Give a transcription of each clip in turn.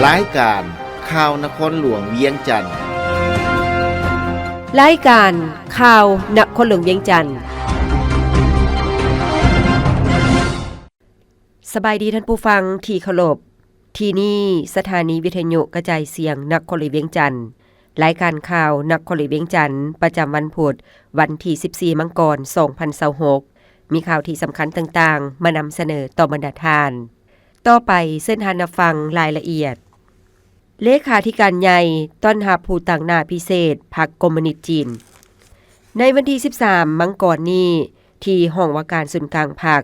ລາຍການຂ່າວນະຄອນຫຼວງວຽງຈັນ. ລາຍການຂ່າວນະຄອນຫຼວງວຽງຈັນ. ສະບາຍດີທ່ານຜູ້ຟັງທີ່ເຄົາລົບ. ທີ່ນີ້ສະຖານີວິທະຍຸກະຈາຍສຽງນະຄອນຫຼວງວຽງຈັນ. ລາຍການຂ່າວນະຄອນຫຼວງວຽງຈັນ ປະຈຳວັນພຸດ ວັນທີສິບສີ່ ມັງກອນ ສອງພັນຊາວຫົກ ມີຂ່າວທີ່ສຳຄັນຕ່າງໆ ມານຳສະເໜີຕໍ່ບັນດາທ່ານ. ຕໍ່ໄປເຊີນທ່ານຮັບຟັງລາຍລະອຽດ. ເລຂາທິການໃຫຍ່ຕ້ອນຮັບຜູ້ຕາງໜ້າພິເສດພັກຄອມມູນິດຈີນ. ໃນວັນທີສິບສາມ ມັງກອນນີ້ ທີ່ຫ້ອງວ່າການສູນກາງພັກ,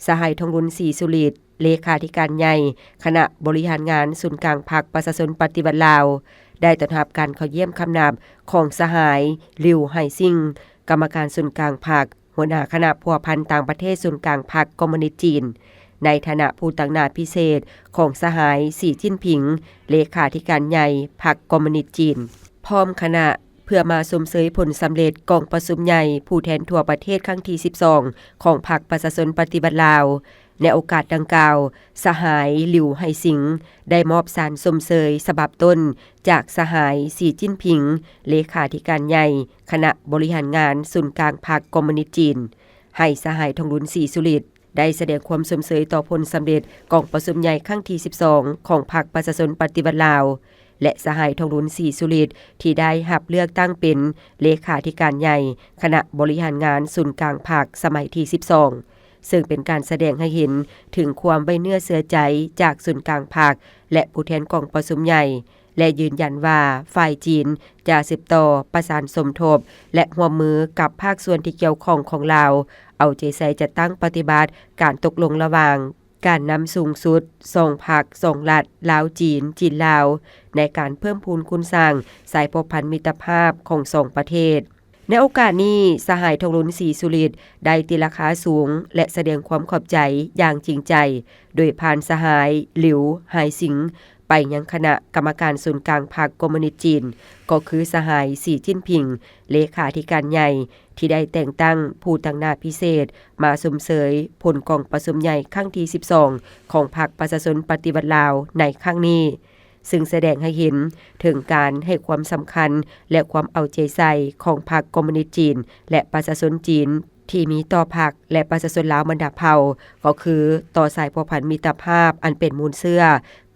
ສະຫາຍ ທອງລຸນ ສີສຸລິດ ເລຂາທິການໃຫຍ່ຄະນະບໍລິຫານງານສູນກາງພັກປະຊາຊົນປະຕິວັດລາວ ໄດ້ຕ້ອນຮັບການເຂົ້າຢ້ຽມຄຳນັບຂອງສະຫາຍ ລິວ ໄຫຊິງ ກຳມະການສູນກາງພັກ, ຫົວໜ້າຄະນະພົວພັນຕ່າງປະເທດສູນກາງພັກຄອມມູນິດຈີນ, ໃນຖານະຜູ້ຕາງໜ້າພິເສດຂອງສະຫາຍ ສີຈິ້ນຜິງ ເລຂາທິການໃຫຍ່ພັກຄອມມູນິດຈີນ ພ້ອມຄະນະ ເພື່ອມາຊົມເຊີຍຜົນສຳເລັດກອງປະຊຸມໃຫຍ່ຜູ້ແທນທົ່ວປະເທດຄັ້ງທີສິບສອງ ຂອງພັກປະຊາຊົນປະຕິວັດລາວ. ໃນໂອກາດດັ່ງກ່າວ, ສະຫາຍ ລິວ ໄຫຊິງ ໄດ້ມອບສານຊົມເຊີຍສະບັບຕົ້ນຈາກສະຫາຍ ສີຈິ້ນຜິງ ເລຂາທິການໃຫຍ່ຄະນະບໍລິຫານງານສູນກາງພັກຄອມມູນິດຈີນ ໃຫ້ສະຫາຍ ທອງລຸນ ສີສຸລິດ ໄດ້ສະແດງຄວາມຊົມເຊີຍຕໍ່ຜົນສຳເລັດກອງປະຊຸມໃຫຍ່ຄັ້ງທີສິບສອງ ຂອງພັກປະຊາຊົນປະຕິວັດລາວ ແລະ ສະຫາຍ ທອງລຸນ ສີສຸລິດ ທີ່ໄດ້ຮັບເລືອກຕັ້ງເປັນເລຂາທິການໃຫຍ່ຄະນະບໍລິຫານງານສູນກາງພັກສະໄໝທີສິບສອງ ເຊິ່ງເປັນການສະແດງໃຫ້ເຫັນເຖິງຄວາມໄວ້ເນື້ອເຊື່ອໃຈຈາກສູນກາງພັກ ແລະ ຜູ້ແທນກອງປະຊຸມໃຫຍ່ ແລະ ຢືນຢັນວ່າຝ່າຍຈີນຈະສືບຕໍ່ປະສານສົມທົບ ແລະ ຮ່ວມມືກັບພາກສ່ວນທີ່ກ່ຽວຂ້ອງຂອງລາວ ເອົາໃຈໃສ່ຈັດຕັ້ງປະຕິບັດການຕົກລົງລະຫວ່າງການນຳສູງສຸດສອງພັກສອງລັດ ລາວ-ຈີນ, ຈີນ-ລາວ ໃນການເພີ່ມພູນຄູນສ້າງສາຍພົວພັນມິດຕະພາບຂອງສອງປະເທດ. ໃນໂອກາດນີ້, ສະຫາຍ ທອງລຸນ ສີສຸລິດ ໄດ້ຕີລາຄາສູງ ແລະ ສະແດງຄວາມຂອບໃຈຢ່າງຈິງໃຈ ໂດຍຜ່ານສະຫາຍ ລິວ ໄຫຊິງ ໄປຍັງຄະນະກຳມະການສູນກາງພັກຄອມມູນິດຈີນ, ກໍຄືສະຫາຍ ສີຈິ້ນຜິງ ເລຂາທິການໃຫຍ່ ທີ່ໄດ້ແຕ່ງຕັ້ງຜູ້ຕາງໜ້າພິເສດມາຊົມເຊີຍຜົນກອງປະຊຸມໃຫຍ່ຄັ້ງທີສິບສອງ ຂອງພັກປະຊາຊົນປະຕິວັດລາວໃນຄັ້ງນີ້. ຊຶ່ງສະແດງໃຫ້ເຫັນເຖິງການໃຫ້ຄວາມສຳຄັນ ແລະ ຄວາມເອົາໃຈໃສ່ຂອງພັກຄອມມູນິດຈີນ ແລະ ປະຊາຊົນຈີນ ທີ່ມີຕໍ່ພັກ ແລະ ປະຊາຊົນລາວບັນດາເຜົ່າ, ກໍຄືຕໍ່ສາຍພົວພັນມິດຕະພາບອັນເປັນມູນເຊື້ອ,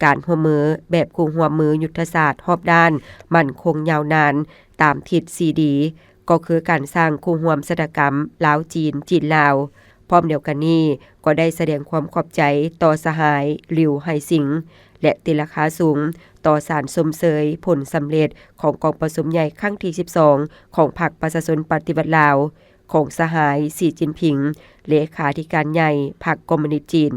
ການຮ່ວມມືແບບຄູ່ຮ່ວມມືຍຸດທະສາດຮອບດ້ານ, ໝັ້ນຄົງຍາວນານ, ຕາມທິດສີ່ດີ ກໍຄືການສ້າງຄູ່ຮ່ວມຊະຕາກຳລາວ-ຈີນ, ຈີນ-ລາວ. ພ້ອມດຽວກັນນີ້, ກໍໄດ້ສະແດງຄວາມຂອບໃຈຕໍ່ສະຫາຍ ລິວ ໄຫຊິງ ແລະ ຕີລາຄາສູງຕໍ່ສານຊົມເຊີຍຜົນສຳເລັດຂອງກອງປະຊຸມໃຫຍ່ຄັ້ງທີສິບສອງ ຂອງພັກປະຊາຊົນປະຕິວັດລາວ ຂອງສະຫາຍ ສີຈິ້ນຜິງ ເລຂາທິການໃຫຍ່ພັກຄອມມູນິດຈີນ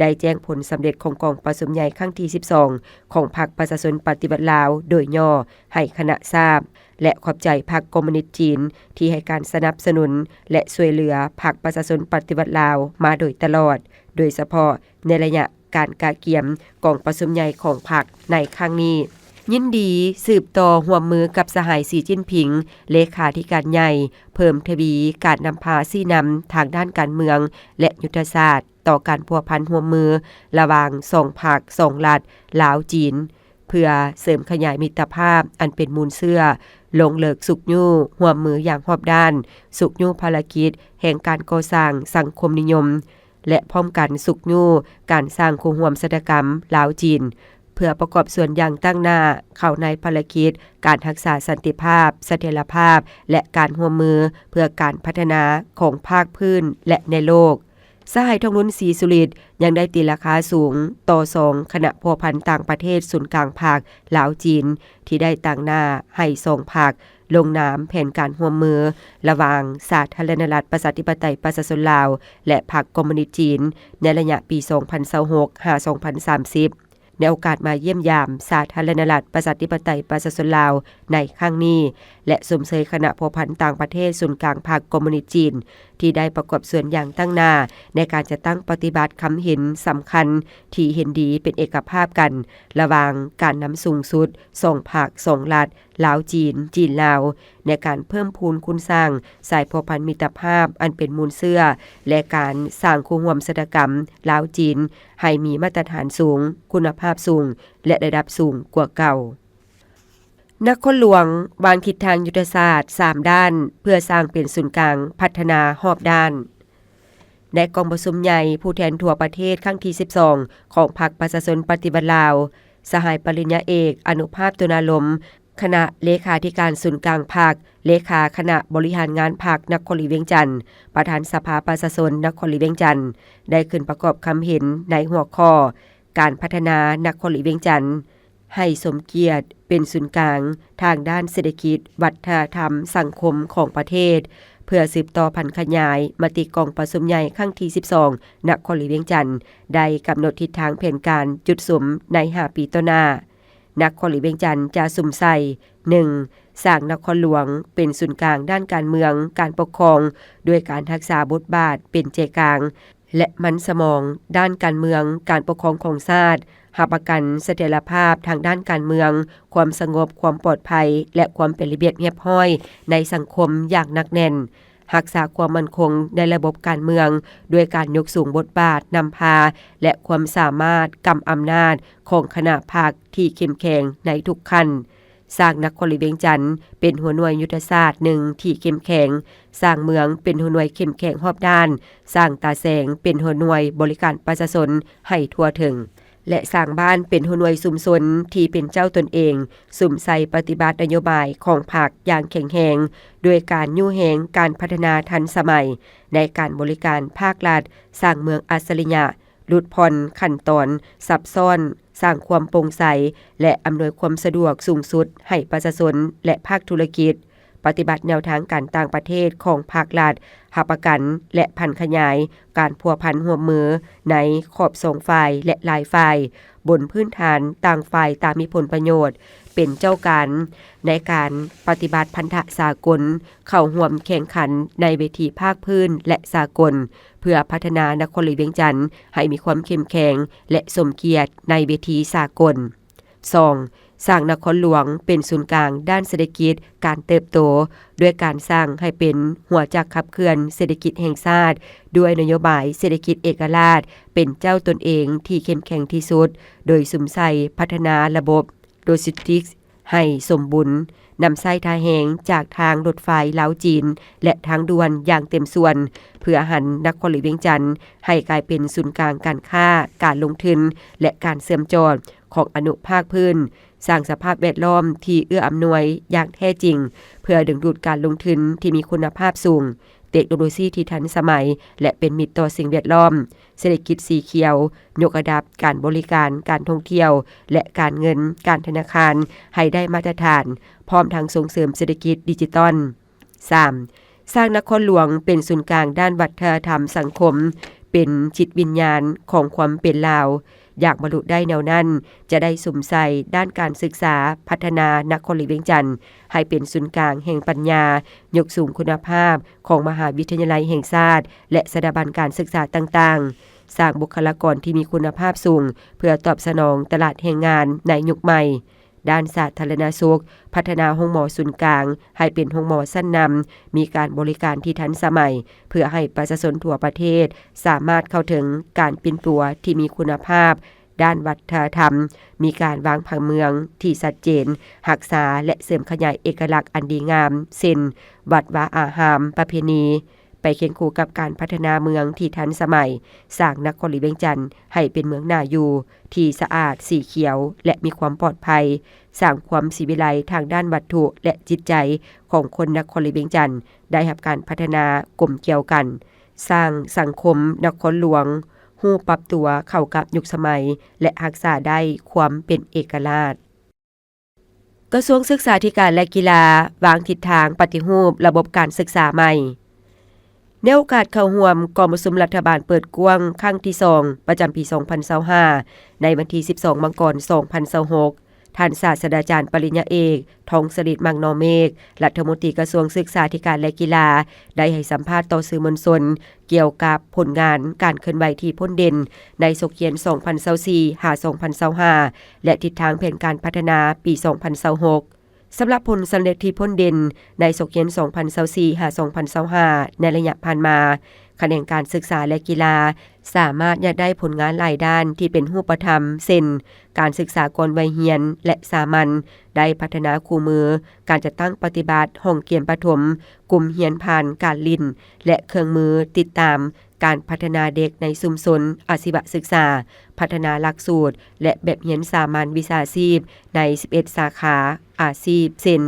ໄດ້ແຈ້ງຜົນສຳເລັດຂອງກອງປະຊຸມໃຫຍ່ຄັ້ງທີສິບສອງ ຂອງພັກປະຊາຊົນປະຕິວັດລາວໂດຍຫຍໍ້ໃຫ້ຄະນະຊາບ ແລະ ຂອບໃຈພັກຄອມມູນິດຈີນທີ່ໃຫ້ການສະໜັບສະໜູນ ແລະ ຊ່ວຍເຫຼືອພັກປະຊາຊົນປະຕິວັດລາວມາໂດຍຕະຫຼອດ, ໂດຍສະເພາະໃນໄລຍະການກະກຽມກອງປະຊຸມໃຫຍ່ຂອງພັກໃນຄັ້ງນີ້. ຍິນດີສືບຕໍ່ຮ່ວມມືກັບສະຫາຍ ສີຈິ້ນຜິງ ເລຂາທິການໃຫຍ່ ເພີ່ມທະວີການນຳພາຊີ້ນຳທາງດ້ານການເມືອງ ແລະ ຍຸດທະສາດ ຕໍ່ການພົວພັນຮ່ວມມືລະຫວ່າງສອງພັກສອງລັດ ລາວ-ຈີນ ເພື່ອເສີມຂະຫຍາຍມິດຕະພາບອັນເປັນມູນເຊື້ອ, ລົງເລິກຊຸກຍູ້ຮ່ວມມືຢ່າງຮອບດ້ານ, ຊຸກຍູ້ພາລະກິດແຫ່ງການກໍ່ສ້າງສັງຄົມນິຍົມ ແລະ ພ້ອມກັນຊຸກຍູ້ການສ້າງຄູ່ຮ່ວມຊະຕາກຳລາວ-ຈີນ ເພື່ອປະກອບສ່ວນຢ່າງຕັ້ງໜ້າເຂົ້າໃນພາລະກິດການຮັກສາສັນຕິພາບ, ສະຖຽນລະພາບ ແລະ ການຮ່ວມມືເພື່ອການພັດທະນາຂອງພາກພື້ນ ແລະ ໃນໂລກ. ສະຫາຍ ທອງລຸນ ສີສຸລິດ ຍັງໄດ້ຕີລາຄາສູງຕໍ່ສອງຄະນະພົວພັນຕ່າງປະເທດສູນກາງພັກລາວ-ຈີນ ທີ່ໄດ້ຕາງໜ້າໃຫ້ສອງພັກລົງນາມແຜນການຮ່ວມມືລະຫວ່າງສາທາລະນະລັດປະຊາທິປະໄຕປະຊາຊົນລາວ ແລະ ພັກຄອມມູນິດຈີນ ໃນໄລຍະປີສອງພັນຊາວຫົກ ຫາ ສອງພັນສາມສິບ. ໃນໂອກາດມາຢ້ຽມຢາມສາທາລະນະລັດປະຊາທິປະໄຕປະຊາຊົນລາວໃນຄັ້ງນີ້, ແລະ ຊົມເຊີຍຄະນະພົວພັນຕ່າງປະເທດສູນກາງພັກຄອມມູນິດຈີນ ທີ່ໄດ້ປະກອບສ່ວນຢ່າງຕັ້ງໜ້າໃນການຈັດຕັ້ງປະຕິບັດຄຳເຫັນສຳຄັນທີ່ເຫັນດີເປັນເອກະພາບກັນ ລະຫວ່າງການນຳສູງສຸດສອງພັກສອງລັດ ລາວ-ຈີນ, ຈີນ-ລາວ ໃນການເພີ່ມພູນຄູນສ້າງສາຍພົວພັນມິດຕະພາບອັນເປັນມູນເຊື້ອ ແລະ ການສ້າງຄູ່ຮ່ວມຊະຕາກຳລາວ-ຈີນ ໃຫ້ມີມາດຕະຖານສູງ, ຄຸນນະພາບສູງ ແລະ ລະດັບສູງກວ່າເກົ່າ. ນະຄອນຫຼວງວາງທິດທາງຍຸດທະສາດສາມດ້ານ ເພື່ອສ້າງເປັນສູນກາງພັດທະນາຮອບດ້ານ. ໃນກອງປະຊຸມໃຫຍ່ຜູ້ແທນທົ່ວປະເທດຄັ້ງທີສິບສອງ ຂອງພັກປະຊາຊົນປະຕິວັດລາວ, ສະຫາຍປະລິນຍາເອກ ອະນຸພາບ ຕຸນາລົມ ຄະນະເລຂາທິການສູນກາງພັກ, ເລຂາຄະນະບໍລິຫານງານພັກນະຄອນຫຼວງວຽງຈັນ, ປະທານສະພາປະຊາຊົນນະຄອນຫຼວງວຽງຈັນ ໄດ້ຂຶ້ນປະກອບຄຳເຫັນໃນຫົວຂໍ້ ການພັດທະນານະຄອນຫຼວງວຽງຈັນ ໃຫ້ສົມກຽດເປັນສູນກາງທາງດ້ານເສດຖະກິດ, ວັດທະນະທຳ, ສັງຄົມຂອງປະເທດ ເພື່ອສືບຕໍ່ຜັນຂະຫຍາຍມະຕິກອງປະຊຸມໃຫຍ່ຄັ້ງທີສິບສອງ ນະຄອນຫຼວງວຽງຈັນ ໄດ້ກຳນົດທິດທາງແຜນການຈຸດສຸມໃນຫ້າປີຕໍ່ໜ້າ. ນະຄອນຫຼວງວຽງຈັນຈະສຸມໃສ່ ໜຶ່ງ ສ້າງນະຄອນຫຼວງເປັນສູນກາງດ້ານການເມືອງ, ການປົກຄອງ ດ້ວຍການຮັກສາບົດບາດເປັນໃຈກາງ ແລະ ມັນສະໝອງດ້ານການເມືອງ, ການປົກຄອງຂອງຊາດ, ຮັບປະກັນສະຖຽນລະພາບທາງດ້ານການເມືອງ, ຄວາມສະຫງົບ, ຄວາມປອດໄພ ແລະ ຄວາມເປັນລະບຽບຮຽບຮ້ອຍໃນສັງຄົມຢ່າງໜັກແໜ້ນ, ຮັກສາຄວາມໝັ້ນຄົງໃນລະບົບການເມືອງ ດ້ວຍການຍົກສູງບົດບາດນຳພາ ແລະ ຄວາມສາມາດກຳອຳນາດຂອງຄະນະພັກທີ່ເຂັ້ມແຂງໃນທຸກຂັ້ນ. ສ້າງນະຄອນຫຼວງວຽງຈັນເປັນຫົວໜ່ວຍຍຸດທະສາດໜຶ່ງທີ່ເຂັ້ມແຂງ, ສ້າງເມືອງເປັນຫົວໜ່ວຍເຂັ້ມແຂງຮອບດ້ານ, ສ້າງຕາແສງເປັນຫົວໜ່ວຍບໍລິການປະຊາຊົນໃຫ້ທົ່ວເຖິງ ແລະ ສ້າງບ້ານເປັນຫົວໜ່ວຍຊຸມຊົນທີ່ເປັນເຈົ້າຕົນເອງ, ສຸມໃສ່ປະຕິບັດນະໂຍບາຍຂອງພັກຢ່າງແຂງແຮງ ດ້ວຍການຍູ້ແຮງການພັດທະນາທັນສະໄໝໃນການບໍລິການພາກລັດ, ສ້າງເມືອງອັດສະລິຍະ, ຫຼຸດຜ່ອນຂັ້ນຕອນຊັບຊ້ອນ, ສ້າງຄວາມໂປ່ງໃສ ແລະ ອຳນວຍຄວາມສະດວກສູງສຸດໃຫ້ປະຊາຊົນ ແລະ ພາກທຸລະກິດ, ປະຕິບັດແນວທາງການຕ່າງປະເທດຂອງພາກລັດ, ຮັບປະກັນ ແລະ ຜັນຂະຫຍາຍການພົວພັນຮ່ວມມືໃນຂອບສອງຝ່າຍ ແລະ ຫຼາຍຝ່າຍ, ບົນພື້ນຖານຕ່າງຝ່າຍຕ່າງມີຜົນປະໂຫຍດເປັນເຈົ້າການ ໃນການປະຕິບັດພັນທະສາກົນ, ເຂົ້າຮ່ວມແຂ່ງຂັນໃນເວທີພາກພື້ນ ແລະ ສາກົນ ເພື່ອພັດທະນານະຄອນຫຼວງວຽງຈັນໃຫ້ມີຄວາມເຂັ້ມແຂງ ແລະ ສົມກຽດໃນເວທີສາກົນ. ສອງ, ສ້າງນະຄອນຫຼວງເປັນສູນກາງດ້ານເສດຖະກິດການເຕີບໂຕ ດ້ວຍການສ້າງໃຫ້ເປັນຫົວຈັກຂັບເຄື່ອນເສດຖະກິດແຫ່ງຊາດ ດ້ວຍນະໂຍບາຍເສດຖະກິດເອກະລາດເປັນເຈົ້າຕົນເອງທີ່ເຂັ້ມແຂງທີ່ສຸດ, ໂດຍສຸມໃສ່ພັດທະນາລະບົບໂລຈິສຕິກ ໃຫ້ສົມບູນ, ນຳໃຊ້ທ່າແຮງຈາກທາງລົດໄຟລາວ-ຈີນ ແລະ ທາງດ່ວນຢ່າງເຕັມສ່ວນ ເພື່ອຫັນນະຄອນຫຼວງວຽງຈັນໃຫ້ກາຍເປັນສູນກາງການຄ້າ, ການລົງທຶນ ແລະ ການເຊື່ອມຈອດຂອງອະນຸພາກພື້ນ, ສ້າງສະພາບແວດລ້ອມທີ່ເອື້ອອຳນວຍຢ່າງແທ້ຈິງ ເພື່ອດຶງດູດການລົງທຶນທີ່ມີຄຸນນະພາບສູງ, ເຕັກໂນໂລຊີທີ່ທັນສະໄໝ ແລະ ເປັນມິດຕໍ່ສິ່ງແວດລ້ອມ, ເສດຖະກິດສີຂຽວ, ຍົກລະດັບການບໍລິການ, ການທ່ອງທ່ຽວ ແລະ ການເງິນ, ການທະນາຄານໃຫ້ໄດ້ມາດຕະຖານ, ພ້ອມທັງສົ່ງເສີມເສດຖະກິດດິຈິຕອນ. ສາມ, ສ້າງນະຄອນຫຼວງເປັນສູນກາງດ້ານວັດທະນະທຳສັງຄົມ, ເປັນຈິດວິນຍານຂອງຄວາມເປັນລາວ. ຢາກບັນລຸໄດ້ແນວນັ້ນ, ຈະໄດ້ສຸມໃສ່ດ້ານການສຶກສາ, ພັດທະນານະຄອນຫຼວງວຽງຈັນໃຫ້ເປັນສູນກາງແຫ່ງປັນຍາ, ຍົກສູງຄຸນນະພາບຂອງມະຫາວິທະຍາໄລແຫ່ງຊາດ ແລະ ສະຖາບັນການສຶກສາຕ່າງໆ, ສ້າງບຸກຄະລາກອນທີ່ມີຄຸນນະພາບສູງ ເພື່ອຕອບສະໜອງຕະຫຼາດແຮງງານໃນຍຸກໃໝ່. ດ້ານສາທາລະນະສຸກ, ພັດທະນາໂຮງໝໍສູນກາງໃຫ້ເປັນໂຮງໝໍຊັ້ນນຳ, ມີການບໍລິການທີ່ທັນສະໄໝ, ເພື່ອໃຫ້ປະຊາຊົນທົ່ວປະເທດສາມາດເຂົ້າເຖິງການປິ່ນປົວທີ່ມີຄຸນນະພາບ, ດ້ານວັດທະນະທຳ, ມີການວາງຜັງເມືອງທີ່ຊັດເຈນ, ຮັກສາ ແລະ ເສີມຂະຫຍາຍເອກະລັກອັນດີງາມ ເຊັ່ນ ວັດວາອາຮາມ, ປະເພນີ, ໄປຄຽງຄູ່ກັບການພັດທະນາເມືອງທີ່ທັນສະໄໝ, ສ້າງນະຄອນຫຼວງວຽງຈັນໃຫ້ເປັນເມືອງໜ້າຢູ່, ທີ່ສະອາດ, ສີຂຽວ ແລະ ມີຄວາມປອດໄພ, ສ້າງຄວາມສີວິໄລທາງດ້ານວັດຖຸ ແລະ ຈິດໃຈຂອງຄົນນະຄອນຫຼວງວຽງຈັນໄດ້ຮັບການພັດທະນາກົມກ່ຽວກັນ, ສ້າງສັງຄົມນະຄອນຫຼວງຮູ້ປັບຕົວເຂົ້າກັບຍຸກສະໄໝ ແລະ ຮັກສາໄດ້ຄວາມເປັນເອກະລາດ. ກະຊວງສຶກສາທິການ ແລະ ກິລາ ວາງທິດທາງປະຕິຮູບລະບົບການສຶກສາໃໝ່. ໃນໂອກາດເຂົ້າຮ່ວມກອງປະຊຸມລັດຖະບານເປີດກວ້າງຄັ້ງທີສອງ ປະຈຳປີສອງພັນຊາວຫ້າ ໃນວັນທີສິບສອງ ມັງກອນ ສອງພັນຊາວຫົກ, ທ່ ທ່ານສາດສະດາຈານປະລິນຍາເອກ ທອງສະລິດ ມັງນໍເມກ ລັດຖະມົນຕີກະຊວງສຶກສາທິການ ແລະ ກິລາ ໄດ້ໃຫ້ສຳພາດຕໍ່ສື່ມວນຊົນ ກ່ຽວກັບຜົນງານການເຄື່ອນໄຫວທີ່ພົ້ນເດັ່ນໃນສົກຮຽນສອງພັນຊາວສີ່ ຫາ ສອງພັນຊາວຫ້າ ແລະ ທິດທາງແຜນການພັດທະນາປີສອງພັນຊາວຫົກ. ສຳລັບຜົນສຳເລັດທີ່ພົ້ນເດັ່ນໃນສົກຮຽນສອງພັນຊາວສີ່ ຫາ ສອງພັນຊາວຫ້າ ໃນໄລຍະຜ່ານມາ, ຂະແໜງການສຶກສາ ແລະ ກິລາ ສາມາດຍາດໄດ້ຜົນງານຫຼາຍດ້ານທີ່ເປັນຮູບປະທຳ ເຊັ່ນ ການສຶກສາກ່ອນໄວຮຽນ ແລະ ສາມັນ, ໄດ້ພັດທະນາຄູ່ມື, ການຈັດຕັ້ງປະຕິບັດຫ້ອງກຽມປະຖົມ, ກຸ່ມຮຽນຜ່ານການຫຼິ້ນ ແລະ ເຄື່ອງມືຕິດຕາມການພັດທະນາເດັກໃນຊຸມຊົນອາຊີວະສຶກສາ, ພັດທະນາຫຼັກສູດ ແລະ ແບບຮຽນສາມັນວິຊາຊີບໃນສິບເອັດສາຂາອາຊີບ ເຊັ່ນ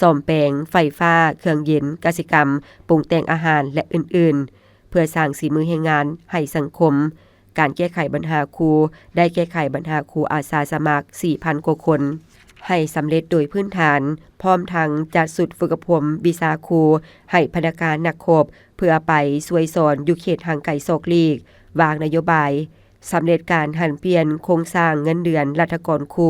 ສ້ອມແປງ, ໄຟຟ້າ, ເຄື່ອງເຢັນ, ກະສິກຳ, ປຸງແຕ່ງອາຫານ ແລະ ອື່ນໆ. ເພື່ອສ້າງສີມືແຮງງານໃຫ້ສັງຄົມ. ການແກ້ໄຂບັນຫາຄູ ໄດ້ແກ້ໄຂບັນຫາຄູອາສາສະໝັກສີ່ພັນກວ່າຄົນ ໃຫ້ສຳເລັດໂດຍພື້ນຖານ, ພ້ອມທັງຈັດຊຸດຝຶກອົບຮົມວິຊາຄູໃຫ້ພະນັກງານນັກຮົບ ເພື່ອໄປຊ່ວຍສອນຢູ່ເຂດຫ່າງໄກສອກຫຼີກ, ວາງນະໂຍບາຍ ສຳເລັດການຫັນປ່ຽນໂຄງສ້າງເງິນເດືອນລັດຖະກອນຄູ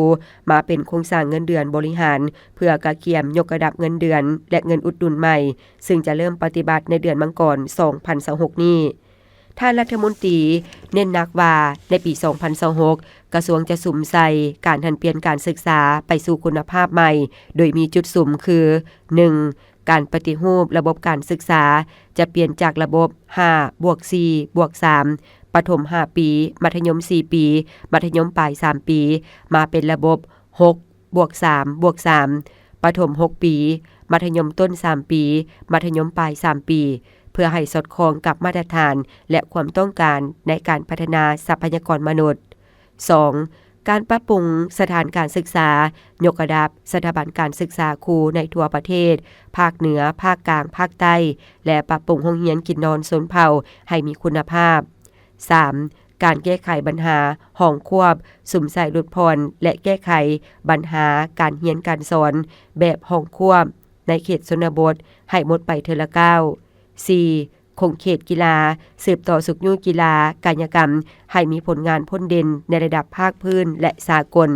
ມາເປັນໂຄງສ້າງເງິນເດືອນບໍລິຫານ ເພື່ອກະກຽມຍົກລະດັບເງິນເດືອນ ແລະ ເງິນອຸດໜູນໃໝ່ ຊຶ່ງຈະເລີ່ມປະຕິບັດໃນເດືອນມັງກອນ ສອງພັນຊາວຫົກນີ້. ທ່ານລັດຖະມົນຕີເນັ້ນໜັກວ່າ ໃນປີສອງພັນຊາວຫົກ ກະຊວງຈະສຸມໃສ່ການຫັນປ່ຽນການສຶກສາໄປສູ່ຄຸນນະພາບໃໝ່ ໂດຍມີຈຸດສຸມຄື ໜຶ່ງ ການປະຕິຮູບລະບົບການສຶກສາ ຈະປ່ຽນຈາກລະບົບຫ້າບວກສີ່ບວກສາມ ປະຖົມຫ້າປີ, ມັດທະຍົມສີ່ປີ, ມັດທະຍົມປາຍສາມປີ ມາເປັນລະບົບຫົກບວກສາມບວກສາມ ປະຖົມຫົກປີ, ມັດທະຍົມຕົ້ນສາມປີ, ມັດທະຍົມປາຍສາມປີ ເພື່ອໃຫ້ສອດຄ່ອງກັບມາດຕະຖານ ແລະ ຄວາມຕ້ອງການໃນການພັດທະນາຊັບພະຍາກອນມະນຸດ. ສອງ ການປັບປຸງສະຖານການສຶກສາ, ຍົກລະດັບສະຖາບັນການສຶກສາຄູໃນທົ່ວປະເທດ, ພາກເໜືອ, ພາກກາງ, ພາກໃຕ້ ແລະ ປັບປຸງໂຮງຮຽນກິນນອນຊົນເຜົ່າໃຫ້ມີຄຸນນະພາບ. ສາມ ການແກ້ໄຂບັນຫາຫ້ອງຄວບ, ສຸມໃສ່ຫຼຸດຜ່ອນ ແລະ ແກ້ໄຂບັນຫາການຮຽນການສອນແບບຫ້ອງຄວບໃນເຂດຊົນນະບົດໃຫ້ໝົດໄປເທື່ອລະກ້າວ. ສີ່ ຂົງເຂດກິລາ, ສືບຕໍ່ຊຸກຍູ້ກິລາກາຍະກຳໃຫ້ມີຜົນງານພົ້ນເດັ່ນໃນລະດັບພາກພື້ນ ແລະ ສາກົນ,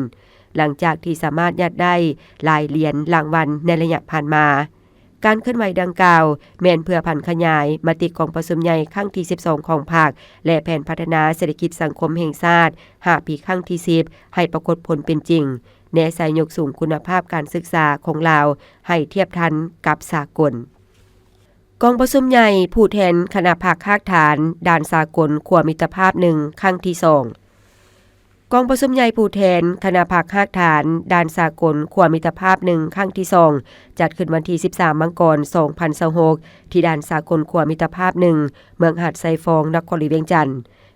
ຫຼັງຈາກທີ່ສາມາດຍາດໄດ້ຫຼາຍຫຼຽນລາງວັນໃນໄລຍະຜ່ານມາ. ການເຄື່ອນໄຫວດັ່ງກ່າວ ແມ່ນເພື່ອຜັນຂະຫຍາຍມະຕິກອງປະຊຸມໃຫຍ່ຄັ້ງທີສິບສອງຂອງພັກ ແລະ ແຜນພັດທະນາເສດຖະກິດສັງຄົມແຫ່ງຊາດຫ້າປີຄັ້ງທີສິບ ໃຫ້ປາກົດຜົນເປັນຈິງ, ແນໃສ່ຍົກສູງຄຸນນະພາບການສຶກສາຂອງລາວໃຫ້ທຽບທັນກັບສາກົນ. ກອງປະຊຸມໃຫຍ່ຜູ້ແທນຄະນະພັກຮາກຖານດ່ານສາກົນຂົວມິດຕະພາບໜຶ່ງ ຄັ້ງທີສອງ. ກອງປະຊຸມໃຫຍ່ຜູ້ແທນຄະນະພັກຮາກຖານດ່ານສາກົນຂົວມິດຕະພາບໜຶ່ງ ຄັ້ງທີສອງ ຈັດຂຶ້ນວັນທີສິບສາມ ມັງກອນ ສອງພັນຊາວຫົກ ທີ່ດ່ານສາກົນຂົວມິດຕະພາບໜຶ່ງ ເມືອງຫາດຊາຍຟອງ ນະຄອນຫຼວງວຽງຈັນ.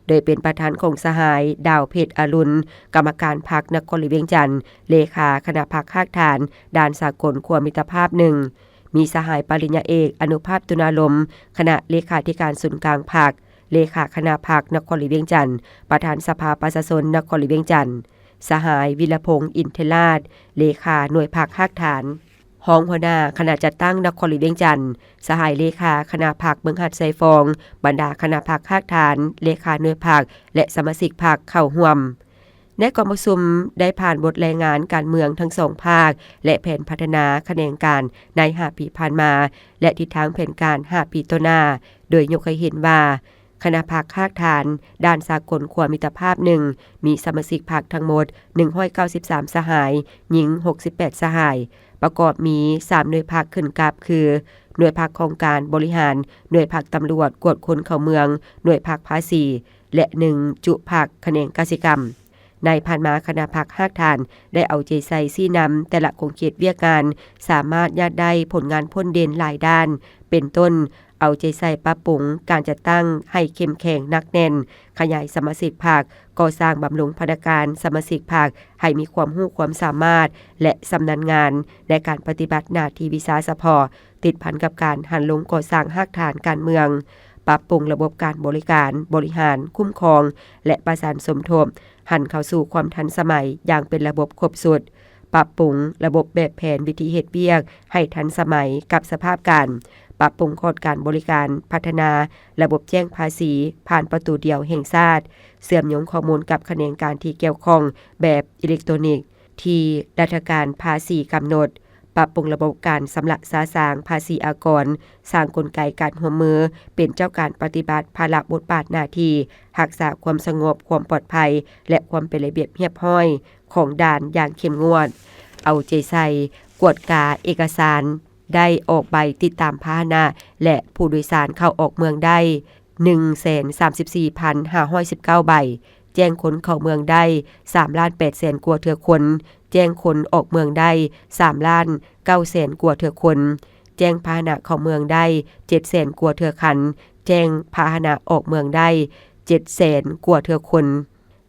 ໂດຍເປັນປະທານຂອງສະຫາຍ ດາວເພັດອະລຸນ ກຳມະການພັກນະຄອນຫຼວງວຽງຈັນ, ເລຂາຄະນະພັກຮາກຖານດ່ານສາກົນຂົວມິດຕະພາບໜຶ່ງ, ມີສະຫາຍປະລິນຍາເອກ ອະນຸພາບ ຕຸນາລົມ ຄະນະເລຂາທິການສູນກາງພັກ, ເລຂາຄະນະພັກນະຄອນຫຼວງວຽງຈັນ, ປະທານສະພາປະຊາຊົນນະຄອນຫຼວງວຽງຈັນ, ສະຫາຍ ວິລະພົງ ອິນເທລາດ ເລຂາໜ່ວຍພັກຮາກຖານ, ຮອງຫົວໜ້າຄະນະຈັດຕັ້ງນະຄອນຫຼວງວຽງຈັນ, ສະຫາຍເລຂາຄະນະພັກເມືອງຫາດຊາຍຟອງ, ບັນດາຄະນະພັກຮາກຖານ, ເລຂາໜ່ວຍພັກ ແລະ ສະມາຊິກພັກເຂົ້າຮ່ວມ. ໃນກອງປະຊຸມໄດ້ຜ່ານບົດລາຍງານການເມືອງທັງສອງພາກ ແລະ ແຜນພັດທະນາຂະແໜງການໃນຫ້າປີຜ່ານມາ ແລະ ທິດທາງແຜນການຫ້າປີຕໍ່ໜ້າ, ໂດຍຍົກໃຫ້ເຫັນວ່າ ຄະນະພັກຮາກຖານດ່ານສາກົນຂົວມິດຕະພາບໜຶ່ງ ມີສະມາຊິກພັກທັງໝົດໜຶ່ງຮ້ອຍເກົ້າສິບສາມສະຫາຍ, ຍິງຫົກສິບແປດສະຫາຍ, ປະກອບມີສາມໜ່ວຍພັກຂຶ້ນກັບຄື ໜ່ວຍພັກຂອງການບໍລິຫານ, ໜ່ວຍພັກຕຳຫຼວດກວດຄົນເຂົ້າເມືອງ, ໜ່ວຍພັກພາສີ ແລະ ໜຶ່ງຈຸພັກຂະແໜງກະສິກຳ. ໃນຜ່ານມາຄະນະພັກຮາກຖານໄດ້ເອົາໃຈໃສ່ຊີ້ນຳແຕ່ລະຂົງເຂດວຽກງານ ສາມາດຍາດໄດ້ຜົນງານພົ້ນເດັ່ນຫຼາຍດ້ານ ເປັນຕົ້ນ ເອົາໃຈໃສ່ປັບປຸງການຈັດຕັ້ງໃຫ້ເຂັ້ມແຂງໜັກແໜ້ນ, ຂະຫຍາຍສະມາຊິກພັກ, ກໍ່ສ້າງບຳລຸງພະນັກງານສະມາຊິກພັກໃຫ້ມີຄວາມຮູ້ຄວາມສາມາດ ແລະ ຊຳນານງານໃນການປະຕິບັດໜ້າທີ່ວິຊາສະເພາະ ຕິດພັນກັບການຫັນລົງກໍ່ສ້າງຮາກຖານການເມືອງ, ປັບປຸງລະບົບການບໍລິການ, ບໍລິຫານ, ຄຸ້ມຄອງ ແລະ ປະສານສົມທົບ ຫັນເຂົ້າສູ່ຄວາມທັນສະໄໝຢ່າງເປັນລະບົບຄົບຊຸດ, ປັບປຸງລະບົບແບບແຜນວິທີເຮັດວຽກໃຫ້ທັນສະໄໝກັບສະພາບການ, ປັບປຸງຂອດການບໍລິການ, ພັດທະນາລະບົບແຈ້ງພາສີຜ່ານປະຕູດຽວແຫ່ງຊາດ, ເຊື່ອມໂຍງຂໍ້ມູນກັບຂະແໜງການທີ່ກ່ຽວຂ້ອງແບບອີເລັກໂຕຣນິກ, ທີ່ລັດຖະການພາສີກຳນົດ, ປັບປຸງລະບົບການຊຳລະສະສາງພາສີອາກອນ, ສ້າງກົນໄກການຮ່ວມມືເປັນເຈົ້າການປະຕິບັດພາລະບົດບາດໜ້າທີ່, ຮັກສາຄວາມສະຫງົບ, ຄວາມປອດໄພ ແລະ ຄວາມເປັນລະບຽບຮຽບຮ້ອຍຂອງດ່ານຢ່າງເຂັ້ມງວດ, ເອົາໃຈໃສ່ກວດກາເອກະສານ ໄດ້ອອກໃບຕິດຕາມພາຫະນະ ແລະ ຜູ້ໂດຍສານເຂົ້າອອກເມືອງໄດ້ ໜຶ່ງແສນສາມສິບສີ່ພັນຫ້າຮ້ອຍສິບເກົ້າໃບ, ແຈ້ງຄົນເຂົ້າເມືອງໄດ້ ສາມລ້ານແປດແສນກວ່າເທື່ອຄົນ, ແຈ້ງຄົນອອກເມືອງໄດ້ ສາມລ້ານເກົ້າແສນກວ່າເທື່ອຄົນ, ແຈ້ງພາຫະນະເຂົ້າເມືອງໄດ້ ເຈັດແສນກວ່າເທື່ອຄັນ, ແຈ້ງພາຫະນະອອກເມືອງໄດ້ ເຈັດແສນກວ່າເທື່ອຄົນ.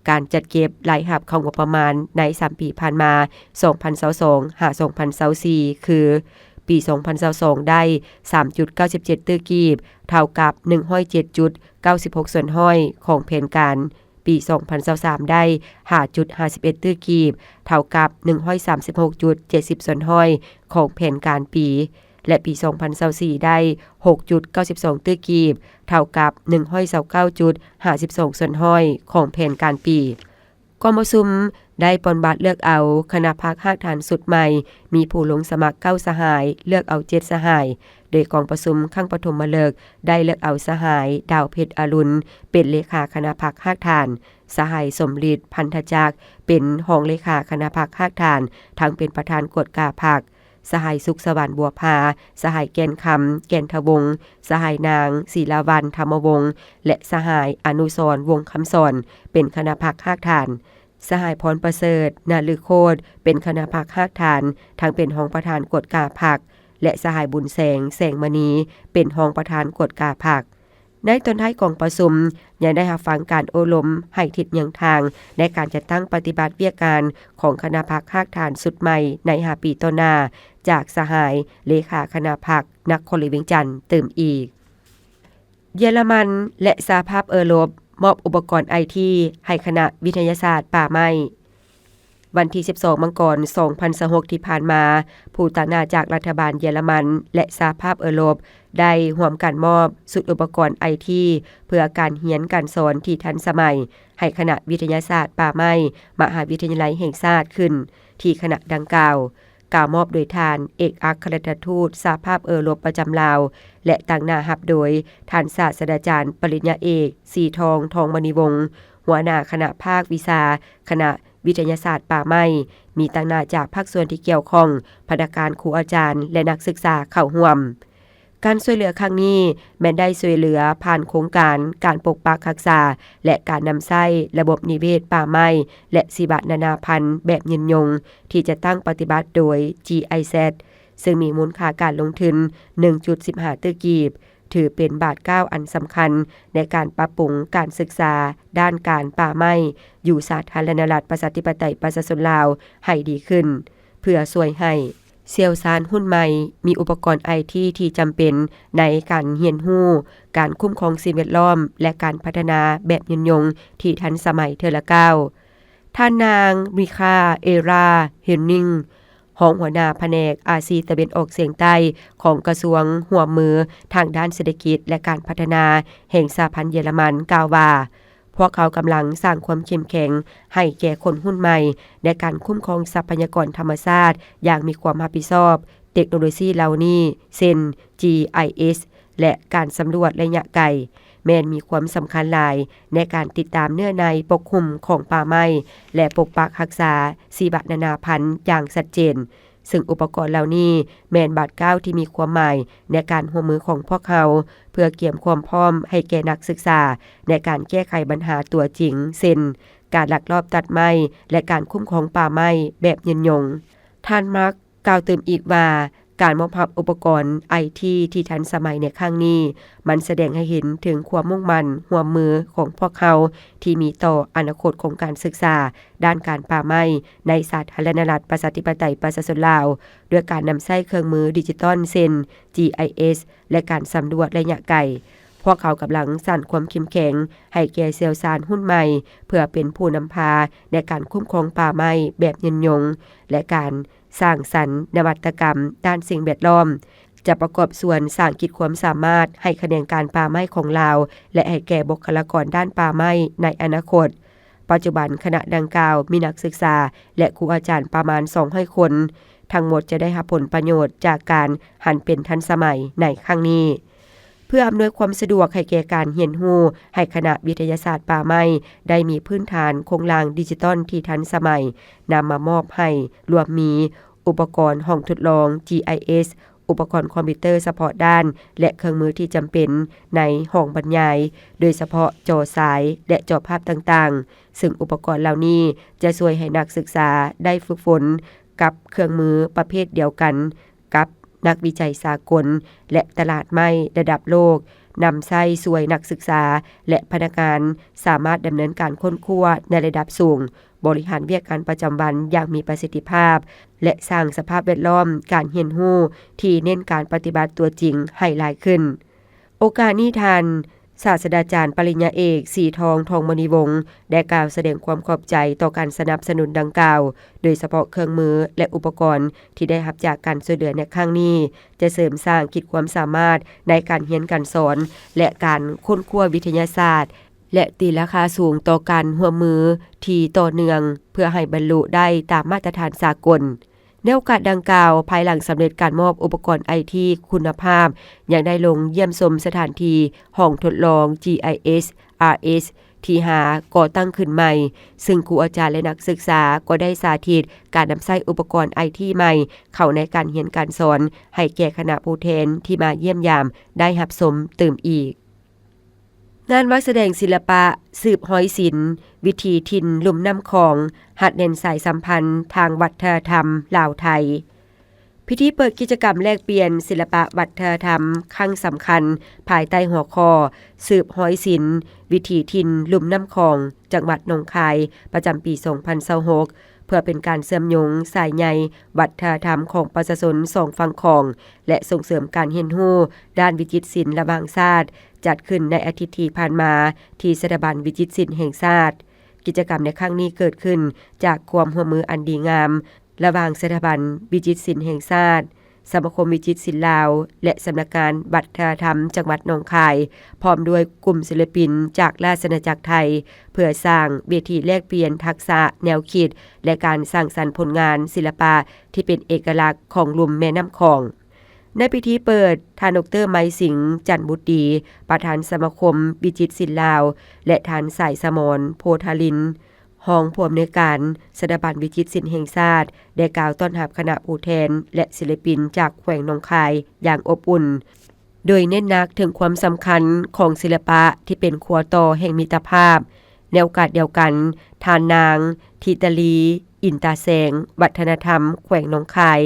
ການຈັດເກັບລາຍຮັບເຂົ້າງົບປະມານໃນສາມປີຜ່ານມາ ສອງພັນຊາວສອງ ຫາ ສອງພັນຊາວສີ່ ຄື ປີສອງພັນຊາວສອງ ໄດ້ ສາມຈຸດເກົ້າສິບເຈັດຕື້ກີບ ເທົ່າກັບ ໜຶ່ງຮ້ອຍເຈັດຈຸດເກົ້າສິບຫົກສ່ວນຮ້ອຍຂອງແຜນການ, ປີສອງພັນຊາວສາມ ໄດ້ ຫ້າຈຸດຫ້າສິບເອັດຕື້ກີບ ເທົ່າກັບ ໜຶ່ງຮ້ອຍສາມສິບຫົກຈຸດເຈັດສິບສ່ວນຮ້ອຍຂອງແຜນການປີ ແລະ ປີສອງພັນຊາວສີ່ ໄດ້ ຫົກຈຸດເກົ້າສິບສອງຕື້ກີບ ເທົ່າກັບ ໜຶ່ງຮ້ອຍຊາວເກົ້າຈຸດຫ້າສິບສອງສ່ວນຮ້ອຍຂອງແຜນການປີ. ກອງປະຊຸມໄດ້ປ່ອນບັດເລືອກເອົາຄະນະພັກຮາກຖານຊຸດໃໝ່, ມີຜູ້ລົງສະໝັກເກົ້າສະຫາຍ, ເລືອກເອົາເຈັດສະຫາຍ, ໂດຍກອງປະຊຸມຄັ້ງປະຖົມມະເລິກໄດ້ເລືອກເອົາສະຫາຍ ດາວເພັດອະລຸນ ເປັນເລຂາຄະນະພັກຮາກຖານ, ສະຫາຍ ສົມລິດ ພັນທະຈັກ ເປັນຮອງເລຂາຄະນະພັກຮາກຖານ, ທັງເປັນປະທານກວດກາພັກ, ສະຫາຍ ສຸກສະຫວັນ ບົວພາ, ສະຫາຍ ແກ່ນຄຳ ແກ່ນທະວົງ, ສະຫາຍ ນາງ ສີລາວັນ ທຳມະວົງ ແລະ ສະຫາຍ ອະນຸສອນ ວົງຄຳສອນ ເປັນຄະນະພັກຮາກຖານ, ສະຫາຍ ພອນປະເສີດ ນາລືໂຄດ ເປັນຄະນະພັກຮາກຖານ, ທັງເປັນຮອງປະທານກວດກາພັກ ແລະ ສະຫາຍ ບຸນແສງ ແສງມະນີ ເປັນຮອງປະທານກວດກາພັກ. ໃນຕອນທ້າຍກອງປະຊຸມ ຍັງໄດ້ຮັບຟັງການໂອ້ລົມໃຫ້ທິດແນວທາງໃນການຈັດຕັ້ງປະຕິບັດວຽກງານຂອງຄະນະພັກຮາກຖານຊຸດໃໝ່ໃນຫ້າປີຕໍ່ໜ້າ ຈາກສະຫາຍເລຂາຄະນະພັກນະຄອນຫຼວງວຽງຈັນຕື່ມອີກ. ເຢຍລະມັນ ແລະ ສະຫະພາບເອີຣົບ ມອບອຸປະກອນໄອທີໃຫ້ຄະນະວິທະຍາສາດປ່າໄມ້. ວັນທີສິບສອງ ມັງກອນ ສອງພັນຊາວຫົກ ທີ່ຜ່ານມາ, ຜູ້ຕາງໜ້າຈາກລັດຖະບານເຢຍລະມັນ ແລະ ສະຫະພາບເອີຣົບ ໄດ້ຮ່ວມກັນມອບຊຸດອຸປະກອນໄອທີ ເພື່ອການຮຽນການສອນທີ່ທັນສະໄໝ ໃຫ້ຄະນະວິທະຍາສາດປ່າໄມ້ ມະຫາວິທະຍາໄລແຫ່ງຊາດຂຶ້ນ ທີ່ຄະນະດັ່ງກ່າວ ກ່າວມອບໂດຍທ່ານເອກອັກຄະລັດຖະທູດສະຫະພາບເອີຣົບປະຈຳລາວ ແລະ ຕາງໜ້າຮັບໂດຍທ່ານສາດສະດາຈານປະລິນຍາເອກ ສີທອງ ທອງມະນີວົງ ຫົວໜ້າຄະນະພາກວິຊາ ຄະນະວິທະຍາສາດປ່າໄມ້, ມີຕາງໜ້າຈາກພາກສ່ວນທີ່ກ່ຽວຂ້ອງ, ພະນັກງານ, ຄູອາຈານ ແລະ ນັກສຶກສາເຂົ້າຮ່ວມ. ການຊ່ວຍເຫຼືອຄັ້ງນີ້ແມ່ນໄດ້ຊ່ວຍເຫຼືອຜ່ານໂຄງການການປົກປັກຮັກສາ ແລະ ການນຳໃຊ້ລະບົບນິເວດປ່າໄມ້ ແລະ ຊີວະນານາພັນແບບຍືນຍົງ ທີ່ຈະຕັ້ງປະຕິບັດໂດຍ ຈີໄອແຊັດ ຊຶ່ງມີມູນຄ່າການລົງທຶນ ໜຶ່ງຈຸດສິບຫ້າຕື້ກີບ, ຖືເປັນບາດກ້າວອັນສຳຄັນໃນການປັບປຸງການສຶກສາດ້ານການປ່າໄມ້ຢູ່ສາທາລະນະລັດ ປະຊາທິປະໄຕ ປະຊາຊົນລາວ ໃຫ້ດີຂຶ້ນ, ເພື່ອຊ່ວຍໃຫ້ ຊ່ຽວຊານຮຸ່ນໃໝ່ມີອຸປະກອນໄອທີທີ່ຈຳເປັນໃນການຮຽນຮູ້, ການຄຸ້ມຄອງສິ່ງແວດລ້ອມ ແລະ ການພັດທະນາແບບຍືນຍົງທີ່ທັນສະໄໝເທື່ອລະກ້າວ. ທ່ານນາງ ມິຄາ ເອຣາ ເຮນນິງ ຮອງຫົວໜ້າພະແນກອາຊີຕາເວັນອອກສຽງໃຕ້ຂອງກະຊວງຮ່ວມມືທາງດ້ານເສດຖະກິດ ແລະ ການພັດທະນາແຫ່ງສະຫະພັນເຢຍລະມັນ ກ່າວວ່າ, ພວກເຂົາກຳລັງສ້າງຄວາມເຂັ້ມແຂງໃຫ້ແກ່ຄົນຮຸ່ນໃໝ່ໃນການຄຸ້ມຄອງຊັບພະຍາກອນທຳມະຊາດຢ່າງມີຄວາມຮັບຜິດຊອບ. ເຕັກໂນໂລຊີເຫຼົ່ານີ້ ເຊັ່ນ ຈີໄອເອສ ແລະ ການສຳຫຼວດໄລຍະໄກ ແມ່ນມີຄວາມສຳຄັນຫຼາຍໃນການຕິດຕາມເນື້ອໃນປົກຫຸ້ມຂອງປ່າໄມ້ ແລະ ປົກປັກຮັກສາຊີວະນານາພັນຢ່າງຊັດເຈນ. ຊຶ່ງອຸປະກອນເຫຼົ່ານີ້ແມ່ນບາດກ້າວທີ່ມີຄວາມໝາຍໃນການຮ່ວມມືຂອງພວກເຮົາ ເພື່ອກຽມຄວາມພ້ອມໃຫ້ແກ່ນັກສຶກສາໃນການແກ້ໄຂບັນຫາຕົວຈິງ ເຊັ່ນ ການລັກລອບຕັດໄມ້ ແລະ ການຄຸ້ມຄອງປ່າໄມ້ແບບຍືນຍົງ. ທ່ານ ມາກ ກ່າວຕື່ມອີກວ່າ, ການມອບຮັບອຸປະກອນໄອທີທີ່ທັນສະໄໝໃນຄັ້ງນີ້ ມັນສະແດງໃຫ້ເຫັນເຖິງຄວາມມຸ່ງໝັ້ນຮ່ວມມືຂອງພວກເຮົາທີ່ມີຕໍ່ອະນາຄົດຂອງການສຶກສາດ້ານການປ່າໄມ້ໃນສາທາລະນະລັດ ປະຊາທິປະໄຕ ປະຊາຊົນລາວ ດ້ວຍການນຳໃຊ້ເຄື່ອງມືດິຈິຕອນ ເຊັ່ນ ຈີໄອເອສ ແລະ ການສຳຫຼວດໄລຍະໄກ. ພວກເຂົາກຳລັງສ້າງຄວາມເຂັ້ມແຂງໃຫ້ແກ່ຊ່ຽວຊານຮຸ່ນໃໝ່ ເພື່ອເປັນຜູ້ນຳພາໃນການຄຸ້ມຄອງປ່າໄມ້ແບບຍືນຍົງ ແລະ ການ ສ້າງສັນນະວັດຕະກຳດ້ານສິ່ງແວດລ້ອມ ຈະປະກອບສ່ວນສ້າງຂີດຄວາມສາມາດໃຫ້ຂະແໜງການປ່າໄມ້ຂອງລາວ ແລະ ໃຫ້ແກ່ບຸກຄະລາກອນດ້ານປ່າໄມ້ໃນອະນາຄົດ. ປ ປັດຈຸບັນຄະນະດັ່ງກ່າວມີນັກສຶກສາ ແລະ ຄູອາຈານປະມານສອງຮ້ອຍຄົນ. ທັງໝົດຈະໄດ້ຮັບຜົນປະໂຫຍດຈາກການຫັນເປັນທັນສະໄໝໃນຄັ້ງນີ້. ເພື່ອອຳນວຍຄວາມສະດວກໃຫ້ແກ່ການຮຽນຮູ້, ໃຫ້ຄະນະວິທະຍາສາດປ່າໄມ້ໄດ້ມີພື້ນຖານໂຄງລ່າງດິຈິຕອນທີ່ທັນສະໄໝ, ນຳມາມອບໃຫ້ລວມມີອຸປະກອນຫ້ອງທົດລອງ ຈີໄອເອສ, ອຸປະກອນຄອມພິວເຕີສະເພາະດ້ານ ແລະ ເຄື່ອງມືທີ່ຈຳເປັນໃນຫ້ອງບັນຍາຍ, ໂດຍສະເພາະຈໍຊາຍ ແລະ ຈໍພາບຕ່າງໆ, ເຊິ່ງອຸປະກອນເຫຼົ່ານີ້ຈະຊ່ວຍໃຫ້ນັກສຶກສາໄດ້ຝຶກຝົນກັບເຄື່ອງມືປະເພດດຽວກັນ ກັບນັກວິໄຈສາກົນ ແລະ ຕະຫຼາດໄມ້ລະດັບໂລກ, ນຳໃຊ້ຊ່ວຍນັກສຶກສາ ແລະ ພະນັກງານສາມາດດຳເນີນການຄົ້ນຄວ້າໃນລະດັບສູງ, ບໍລິຫານວຽກງານປະຈຳວັນຢ່າງມີປະສິດທິພາບ ແລະ ສ້າງສະພາບແວດລ້ອມການຮຽນຮູ້ທີ່ເນັ້ນການປະຕິບັດຕົວຈິງໃຫ້ຫຼາຍຂຶ້ນ. ໂອກາດນີ້ ທ່ານ ສາດສະດາຈານປະລິນຍາເອກ ສີທອງ ທອງມະນີວົງ ໄດ້ກ່າວສະແດງຄວາມຂອບໃຈຕໍ່ການສະໜັບສະໜູນດັ່ງກ່າວ, ໂດຍສະເພາະເຄື່ອງມື ແລະ ອຸປະກອນທີ່ໄດ້ຮັບຈາກການຊ່ວຍເຫຼືອໃນຄັ້ງນີ້ ຈະເສີມສ້າງຂີດຄວາມສາມາດໃນການຮຽນການສອນ ແລະ ການຄົ້ນຄວ້າວິທະຍາສາດ ແລະ ຕີລາຄາສູງຕໍ່ການຮ່ວມມືທີ່ຕໍ່ເນື່ອງ ເພື່ອໃຫ້ບັນລຸໄດ້ຕາມມາດຕະຖານສາກົນ. ໃນໂອກາດດັ່ງກ່າວ, ພາຍຫຼັງສຳເລັດການມອບອຸປະກອນໄອທີຄຸນນະພາບ, ຍັງໄດ້ລົງຢ້ຽມຊົມສະຖານທີ່ຫ້ອງທົດລອງ ຈີໄອເອສ ອາເອສ ທີ່ຫາກໍ່ຕັ້ງຂຶ້ນໃໝ່, ເຊິ່ງຄູອາຈານ ແລະ ນັກສຶກສາກໍໄດ້ສາທິດການນຳໃຊ້ອຸປະກອນໄອທີໃໝ່ເຂົ້າໃນການຮຽນການສອນ ໃຫ້ແກ່ຄະນະຜູ້ແທນທີ່ມາຢ້ຽມຢາມໄດ້ຮັບຊົມຕື່ມອີກ. ງານວາງສະແດງສິລະປະສືບຮອຍສິນ ວິຖີຖິ່ນລຸ່ມນ້ຳຂອງ ຮັດແໜ້ນສາຍສຳພັນທາງວັດທະນະທຳລາວໄທ. ພິທີເປີດກິດຈະກຳແລກປ່ຽນສິລະປະວັດທະນະທຳຄັ້ງສຳຄັນ ພາຍໃຕ້ຫົວຂໍ້ ສືບຮອຍສິນ ວິຖີຖິ່ນລຸ່ມນ້ຳຂອງ ຈັງຫວັດໜອງຄາຍ ປະຈຳປີສອງພັນຊາວຫົກ ເພື່ອເປັນການເຊື່ອມໂຍງສາຍໃຍວັດທະນະທຳຂອງປະຊາຊົນສອງຝັ່ງຂອງ ແລະ ສົ່ງເສີມການຮຽນຮູ້ດ້ານວິຈິດສິນລະຫວ່າງຊາດ, ຈັດຂຶ້ນໃນອາທິດທີ່ຜ່ານມາທີ່ສະຖາບັນວິຈິດສິນແຫ່ງຊາດ. ກິດຈະກຳໃນຄັ້ງນີ້ເກີດຂຶ້ນຈາກຄວາມຮ່ວມມືອັນດີງາມລະຫວ່າງສະຖາບັນວິຈິດສິນແຫ່ງຊາດ, ສະມາຄົມວິຈິດສິນລາວ ແລະ ສຳນັກງານວັດທະນະທຳຈັງຫວັດໜອງຄາຍ, ພ້ອມດ້ວຍກຸ່ມສິລະປິນຈາກລາຊະອານາຈັກໄທ, ເພື່ອສ້າງເວທີແລກປ່ຽນທັກສະແນວຄິດ ແລະ ການສ້າງສັນຜົນງານສິລະປະທີ່ເປັນເອກະລັກຂອງລຸ່ມແມ່ນ້ຳຂອງ. ໃນພິທີເປີດ, ທ່ານ ດຣ ໄມສິງ ຈັນບຸດດີ ປະທານສະມາຄົມວິຈິດສິນລາວ ແລະ ທ່ານ ສາຍສະໝອນ ໂພທາລິນ ຮອງຜູ້ອຳນວຍການສະຖາບັນວິຈິດສິນແຫ່ງຊາດ ໄດ້ກ່າວຕ້ອນຮັບຄະນະຜູ້ແທນ ແລະ ສິລະປິນຈາກແຂວງໜອງຄາຍຢ່າງອົບອຸ່ນ, ໂດຍເນັ້ນໜັກເຖິງຄວາມສຳຄັນຂອງສິລະປະທີ່ເປັນຂົວຕໍ່ແຫ່ງມິດຕະພາບ. ໃນໂອກາດດຽວກັນ, ທ່ານນາງ ທິຕາລີ ອິນຕາແສງ ວັດທະນະທຳແຂວງໜອງຄາຍ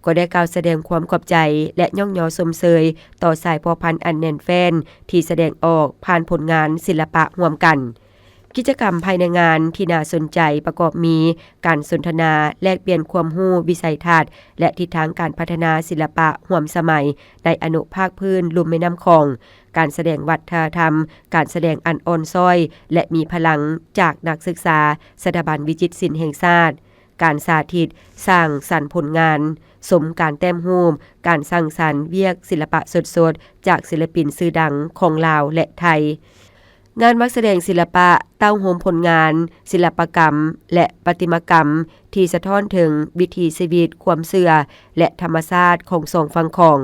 ກໍໄດ້ກ່າວສະແດງຄວາມຂອບໃຈ ແລະ ຍ້ອງຍໍຊົມເຊີຍຕໍ່ສາຍພົວພັນອັນແໜ້ນແຟ້ນທີ່ສະແດງອອກຜ່ານຜົນງານສິລະປະຮ່ວມກັນ. ກິດຈະກຳພາຍໃນງານທີ່ໜ້າສົນໃຈປະກອບມີ ການສົນທະນາແລກປ່ຽນຄວາມຮູ້ວິໄສທັດ ແລະ ທິດທາງການພັດທະນາສິລະປະຮ່ວມສະໄໝໃນອະນຸພາກພື້ນລຸ່ມແມ່ນ້ຳຂອງ, ການສະແດງວັດທະນະທຳ, ການສະແດງອັນອ່ອນຊ້ອຍ ແລະ ມີພະລັງຈາກນັກສຶກສາສະຖາບັນວິຈິດສິນແຫ່ງຊາດ, ການສາທິດສ້າງສັນຜົນງານ, ຊົມການແຕ້ມຮູບ, ການສ້າງສັນວຽກສິລະປະສົດໆ ຈາກສິລະປິນຊື່ດັງຂອງລາວ ແລະ ໄທ. ງານວາງສະແດງສິລະປະເຕົ້າໂຮມຜົນງານສິລະປະກຳ ແລະ ປະຕິມາກຳ ທີ່ສະທ້ອນເຖິງວິຖີຊີວິດ, ຄວາມເຊື່ອ ແລະ ທຳມະຊາດຂອງສອງຝັ່ງຂອງ.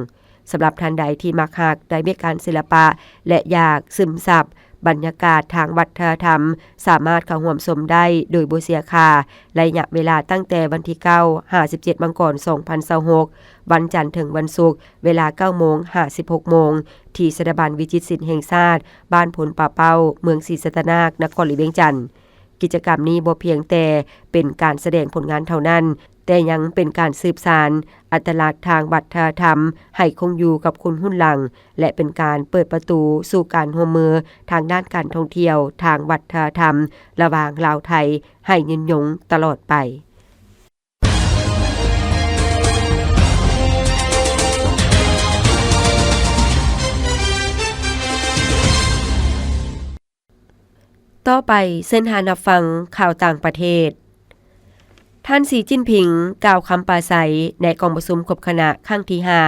ສຳລັບທ່ານໃດທີ່ມັກຮັກໃນວຽກງານສິລະປະ ແລະ ຢາກຊຶມຊັບບັນຍາກາດທາງວັດທະນະທຳ, ສາມາດເຂົ້າຮ່ວມຊົມໄດ້ໂດຍບໍ່ເສຍຄ່າ, ໄລຍະເວລາຕັ້ງແຕ່ວັນທີເກົ້າ ຫາ ສິບເຈັດ ມັງກອນ ສອງພັນຊາວຫົກ, ວັນຈັນເຖິງວັນສຸກ, ເວລາ ເກົ້າໂມງ ຫາ ສິບຫົກໂມງ, ທີ່ສະຖາບັນວິຈິດສິນແຫ່ງຊາດ ບ້ານໂພນປ່າເປົ້າ, ເມືອງສີສັດຕະນາກ, ນະຄອນຫຼວງວຽງຈັນ. ກິດຈະກຳນີ້ບໍ່ພຽງແຕ່ເປັນການສະແດງຜົນງານເທົ່ານັ້ນ, ແຕ່ຍັງເປັນການສືບສານອັດຕະລັກທາງວັດທະນະທຳໃຫ້ຄົງຢູ່ກັບຄົນຮຸ່ນຫຼັງ ແລະ ເປັນການເປີດປະຕູສູ່ການຮ່ວມມືທາງດ້ານການທ່ອງທ່ຽວທາງວັດທະນະທຳລະຫວ່າງລາວໄທໃຫ້ຍືນຍົງຕະຫຼອດໄປ. ຕໍ່ໄປເຊີນທ່ານຮັບຟັງຂ່າວຕ່າງປະເທດ. ທ່ານ ສີ ຈິ້ນຜິງ ກ່າວຄຳປາໄສໃນກອງປະຊຸມຄົບຄະນະຄັ້ງທີຫ້າ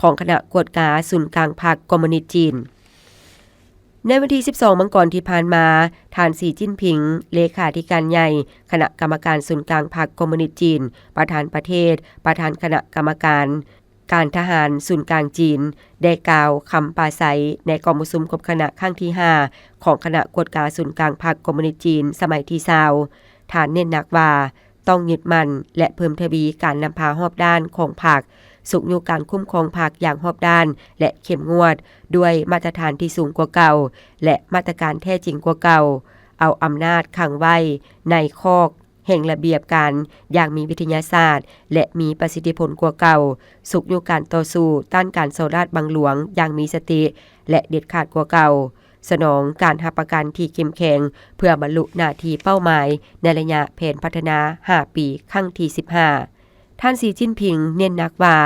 ຂອງຄະນະກວດກາສູນກາງພັກຄອມມູນິດຈີນ. ໃນວັນທີສິບສອງ ມັງກອນທີ່ຜ່ານມາ, ທ່ານ ສີ ຈິ້ນຜິງ ເລຂາທິການໃຫຍ່ຄະນະກຳມະການສູນກາງພັກຄອມມູນິດຈີນ, ປະທານປະເທດ, ປະທານຄະນະກຳມະການການທະຫານສູນກາງຈີນ ໄດ້ກ່າວຄຳປາໄສໃນກອງປະຊຸມຄົບຄະນະຄັ້ງທີຫ້າ ຂອງຄະນະກວດກາສູນກາງພັກຄອມມູນິດຈີນສະໄໝທີຊາວ. ທ່ານເນັ້ນໜັກວ່າ ຕ້ອງຍຶດໝັ້ນ ແລະ ເພີ່ມທະວີການນຳພາຮອບດ້ານຂອງພັກ, ຊຸກຍູ້ການຄຸ້ມຄອງພັກຢ່າງຮອບດ້ານ ແລະ ເຂັ້ມງວດ ດ້ວຍມາດຕະຖານທີ່ສູງກວ່າເກົ່າ ແລະ ມາດຕະການແທ້ຈິງກວ່າເກົ່າ, ເອົາອຳນາດຂັງໄວ້ໃນຄອກແຫ່ງລະບຽບການຢ່າງມີວິທະຍາສາດ ແລະ ມີປະສິດທິຜົນກວ່າເກົ່າ, ຊຸກຍູ້ການຕໍ່ສູ້ຕ້ານການສໍ້ລາດບັງຫຼວງຢ່າງມີສະຕິ ແລະ ເດັດຂາດກວ່າເກົ່າ. ສະໜອງການຮັບປະກັນທີ່ເຂັ້ມແຂງ ເພື່ອບັນລຸໜ້າທີ່ເປົ້າໝາຍໃນໄລຍະແຜນພັດທະນາຫ້າປີຄັ້ງທີສິບຫ້າ. ທ່ານ ສີ ຈິ້ນຜິງ ເນັ້ນໜັກວ່າ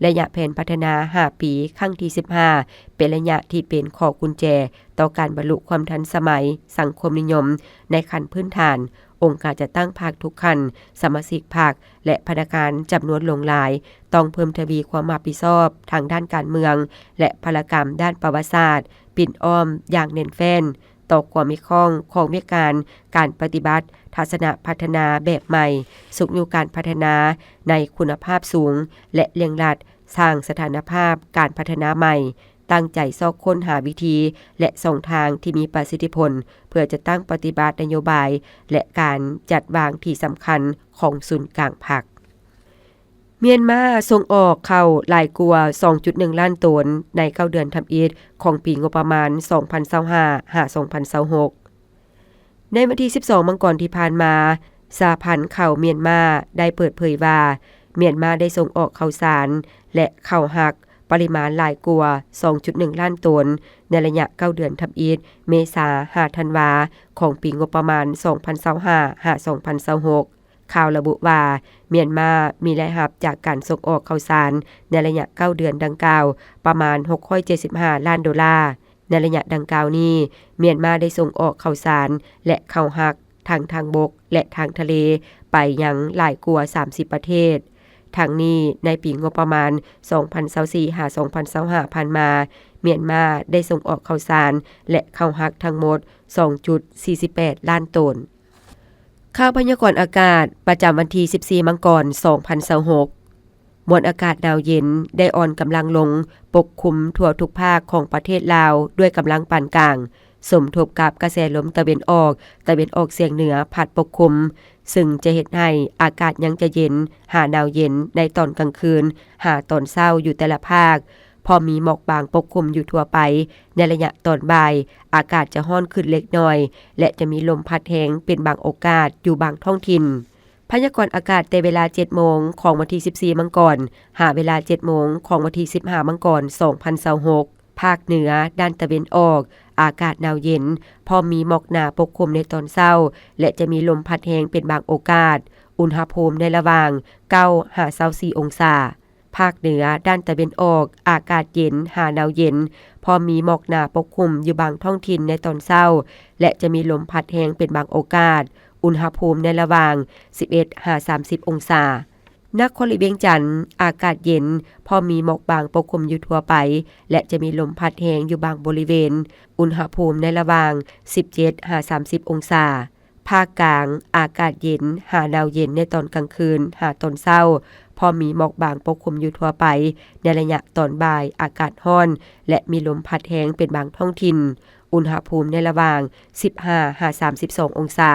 ໄລຍະແຜນພັດທະນາຫ້າປີຄັ້ງທີສິບຫ້າ ເປັນໄລຍະທີ່ເປັນຂໍ້ກຸນແຈຕໍ່ການບັນລຸຄວາມທັນສະໄໝສັງຄົມນິຍົມໃນຂັ້ນພື້ນຖານ. ອົງການຈັດຕັ້ງພັກທຸກຂັ້ນ, ສະມາຊິກພັກ ແລະ ພະນັກງານຈຳນວນຫຼວງຫຼາຍ ຕ້ອງເພີ່ມທະວີຄວາມຮັບຜິດຊອບທາງດ້ານການເມືອງ ແລະ ພະລະກຳດ້ານປະຫວັດສາດ, ປິ່ນອ້ອມຢ່າງແໜ້ນແຟ້ນຕໍ່ຄວາມມີຂ້ອງຂອງວຽກງານການປະຕິບັດທັດສະນະພັດທະນາແບບໃໝ່, ຊຸກຍູ້ການພັດທະນາໃນຄຸນນະພາບສູງ ແລະ ເລັ່ງລັດສ້າງສະຖານະພາບການພັດທະນາໃໝ່, ຕັ້ງໃຈຊອກຄົ້ນຫາວິທີ ແລະ ຊ່ອງທາງທີ່ມີປະສິດທິຜົນ ເພື່ອຈັດຕັ້ງປະຕິບັດນະໂຍບາຍ ແລະ ການຈັດວາງທີ່ສຳຄັນຂອງສູນກາງພັກ. ມຽນມາສົ່ງອອກເຂົ້າຫຼາຍກວ່າສອງຈຸດໜຶ່ງລ້ານໂຕນໃນເກົ້າເດືອນທຳອິດຂອງປີງົບປະມານສອງພັນຊາວຫ້າ ຫາ ສອງພັນຊາວຫົກ. ໃນວັນທີສິບສອງ ມັງກອນທີ່ຜ່ານມາ, ສະຫະພັນເຂົ້າມຽນມາໄດ້ເປີດເຜີຍວ່າ ມຽນມາໄດ້ສົ່ງອອກເຂົ້າສານ ແລະ ເຂົ້າຮັກປະລິມານຫຼາຍກວ່າສອງຈຸດໜຶ່ງລ້ານໂຕນ ໃນໄລຍະເກົ້າເດືອນທຳອິດ ເມສາ ຫາ ທັນວາ ຂອງປີງົບປະມານສອງພັນຊາວຫ້າ ຫາ ສອງພັນຊາວຫົກ. ຂ່າວລະບຸວ່າ ມຽນມາມີລາຍຮັບຈາກການສົ່ງອອກເຂົ້າສານໃນໄລຍະເກົ້າເດືອນດັ່ງກ່າວປະມານຫົກຮ້ອຍເຈັດສິບຫ້າລ້ານໂດລາ. ໃນໄລຍະດັ່ງກ່າວນີ້, ມຽນມາໄດ້ສົ່ງອອກເຂົ້າສານ ແລະ ເຂົ້າຮັກທັງທາງບົກ ແລະ ທາງທະເລໄປຍັງຫຼາຍກວ່າສາມສິບປະເທດ. ທັງນີ້, ໃນປີງົບປະມານສອງພັນຊາວສີ່ ຫາ ສອງພັນຊາວຫ້າ ຜ່ານມາ, ມຽນມາໄດ້ສົ່ງອອກເຂົ້າສານ ແລະ ເຂົ້າຮັກທັງໝົດສອງຈຸດສີ່ສິບແປດລ້ານໂຕນ. ຂ່າວພະຍາກອນອາກາດປະຈຳວັນທີສິບສີ່ ມັງກອນ ສອງພັນຊາວຫົກ. ມວນອາກາດໜາວເຢັນໄດ້ອ່ອນກຳລັງລົງປົກຄຸມທົ່ວທຸກພາກຂອງປະເທດລາວດ້ວຍກຳລັງປານກາງ, ສົມທົບກັບກະແສລົມຕາເວັນອອກ, ຕາເວັນອອກສຽງເໜືອພັດປົກຄຸມ, ຊຶ່ງຈະເຮັດໃຫ້ອາກາດຍັງຈະເຢັນຫາໜາວເຢັນໃນຕອນກາງຄືນຫາຕອນເຊົ້າຢູ່ແຕ່ລະພາກ, ພໍມີໝອກບາງປົກຄຸມຢູ່ທົ່ວໄປ. ໃນໄລຍະຕອນບ່າຍ, ອາກາດຈະຮ້ອນຂຶ້ນເລັກນ້ອຍ ແລະ ຈະມີລົມພັດແຮງເປັນບາງໂອກາດຢູ່ບາງທ້ອງຖິ່ນ. ພະຍາກອນອາກາດແຕ່ເວລາເຈັດໂມງຂອງວັນທີສິບສີ່ ມັງກອນ ຫາເວລາເຈັດໂມງຂອງວັນທີສິບຫ້າ ມັງກອນ ສອງພັນຊາວຫົກ. ພາກເໜືອດ້ານຕາເວັນອອກ, ອາກາດໜາວເຢັນ, ພ້ອມມີໝອກໜາປົກຄຸມໃນຕອນເຊົ້າ ແລະ ຈະມີລົມພັດແຮງເປັນບາງໂອກາດ, ອຸນຫະພູມໃນລະຫວ່າງເກົ້າຫາຊາວສີ່ອົງສາ. ພາກເໜືອດ້ານຕາເວັນອອກ, ອາກາດເຢັນຫາໜາວເຢັນ, ພ້ອມມີໝອກໜາປົກຄຸມຢູ່ບາງທ້ອງຖິ່ນໃນຕອນເຊົ້າ ແລະ ຈະມີລົມພັດແຮງເປັນບາງໂອກາດ, ອຸນຫະພູມໃນລະຫວ່າງສິບເອັດຫາສາມສິບອົງສາ. ນະຄອນຫຼວງວຽງຈັນ, ອາກາດເຢັນ, ພ້ອມມີໝອກບາງປົກຄຸມຢູ່ທົ່ວໄປ ແລະ ຈະມີລົມພັດແຮງຢູ່ບາງບໍລິເວນ, ອຸນຫະພູມໃນລະຫວ່າງສິບເຈັດຫາສາມສິບອົງສາ. ພາກກາງ, ອາກາດເຢັນຫາໜາວເຢັນໃນຕອນກາງຄືນຫາຕອນເຊົ້າ, ພໍມີໝອກບາງປົກຄຸມຢູ່ທົ່ວໄປ. ໃນໄລຍະຕອນບ່າຍ, ອາກາດຮ້ອນ ແລະ ມີລົມພັດແຮງເປັນບາງທ້ອງຖິ່ນ, ອຸນຫະພູມໃນລະຫວ່າງສິບຫ້າຫາສາມສິບສອງອົງສາ.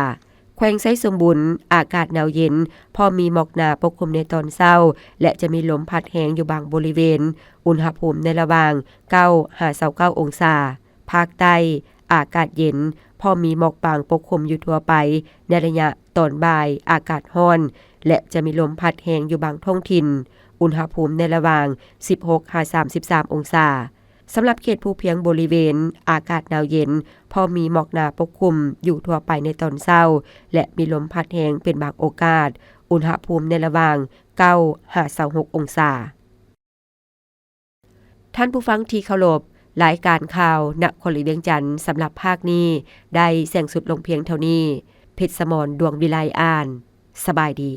ແຂວງໄຊສົມບູນ, ອາກາດໜາວເຢັນ, ພໍມີໝອກໜາປົກຄຸມໃນຕອນເຊົ້າ ແລະ ຈະມີລົມພັດແຮງຢູ່ບາງບໍລິເວນ, ອຸນຫະພູມໃນລະຫວ່າງເກົ້າຫາຊາວເກົ້າອົງສາ. ພາກໃຕ້, ອາກາດເຢັນ, ພໍມີໝອກບາງປົກຄຸມຢູ່ທົ່ວໄປ. ໃນໄລຍະຕອນບ່າຍ, ອາກາດຮ້ອນ ແລະ ຈະມີລົມພັດແຮງຢູ່ບາງທ້ອງຖິ່ນ, ອຸນຫະພູມໃນລະຫວ່າງສິບຫົກຫາສາມສິບສາມອົງສາ. ສຳລັບເຂດພູພຽງບໍລິເວນ, ອາກາດໜາວເຢັນ, ພໍມີໝອກໜາປົກຄຸມຢູ່ທົ່ວໄປໃນຕອນເຊົ້າ ແລະ ມີລົມພັດແຮງເປັນບາງໂອກາດ, ອຸນຫະພູມໃນລະຫວ່າງເກົ້າຫາຊາວຫົກອົງສາ. ທ່ານຜູ້ຟັງທີ່ເຄົາລົບ, ລາຍການຂ່າວນະຄອນຫຼວງວຽງຈັນສຳລັບພາກນີ້ໄດ້ສິ້ນສຸດລົງພຽງເທົ່ານີ້. ພິດສະໝອນ ດວງວິໄລ ອ່ານ. ສະບາຍດີ.